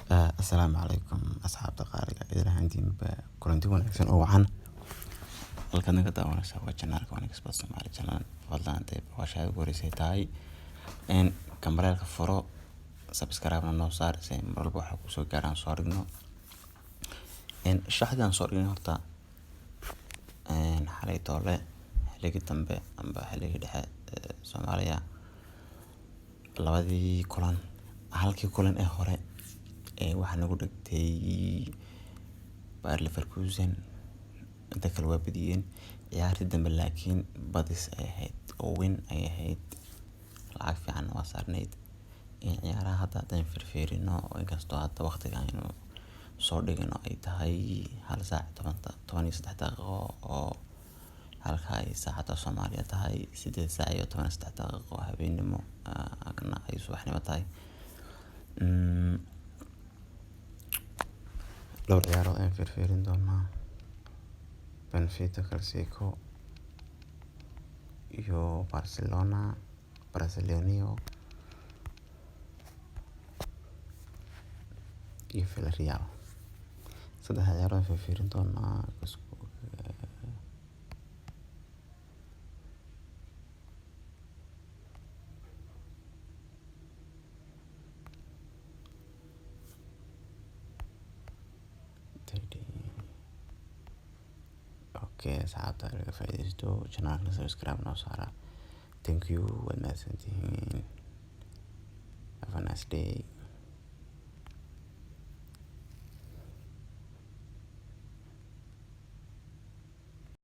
Asalaamu calaykum asxaabta qaaliga, idin ahaantiinba kulanti wanaagsan oo wacan. Halkaad naga daawanaysaa waa channelka 1xBet Somali Channel. Fadlan hadday booqashada ugu horeysay tahay, gambaleelka furo, subscribe-na noo saar si mar walba waxaa kusoo gaaraan soo dhigno. Shaxdii aan soo dhignay horta xalay toole xilligii dambe amba xilligii dhexe Soomaaliya, labadii kulan, halkii kulan ee hore ee waxaa nagu dhigtay Bayer Leverkusen, inta kale waa badiyeen. Ciyaartii dambe laakiin badis ay ahayd oo win ay ahayd, lacag fiican waa saarnayd. Ciyaaraha hadda haddaan firfiirino, inkastoo hadda waqtiga aynu soo dhigino ay tahay 1 saac 13:13 oo halka ay saacadda Soomaaliya tahay 8 saac iyo 13 daqiiqo habeenimo, halkana ay subaxnimo tahay. Dhowr ciyaarood ayaan firfiirin doonaa: Benfica Clasico iyo Barcelona Barcelonio iyo Villarreal. Saddex ciyaarood ayaan firfiirin doonaa. Okay, asxaabta, laga faa'iidaysto, channelka subscribe noo saara. Thank you, waad mahadsantihiin. Have a nice day.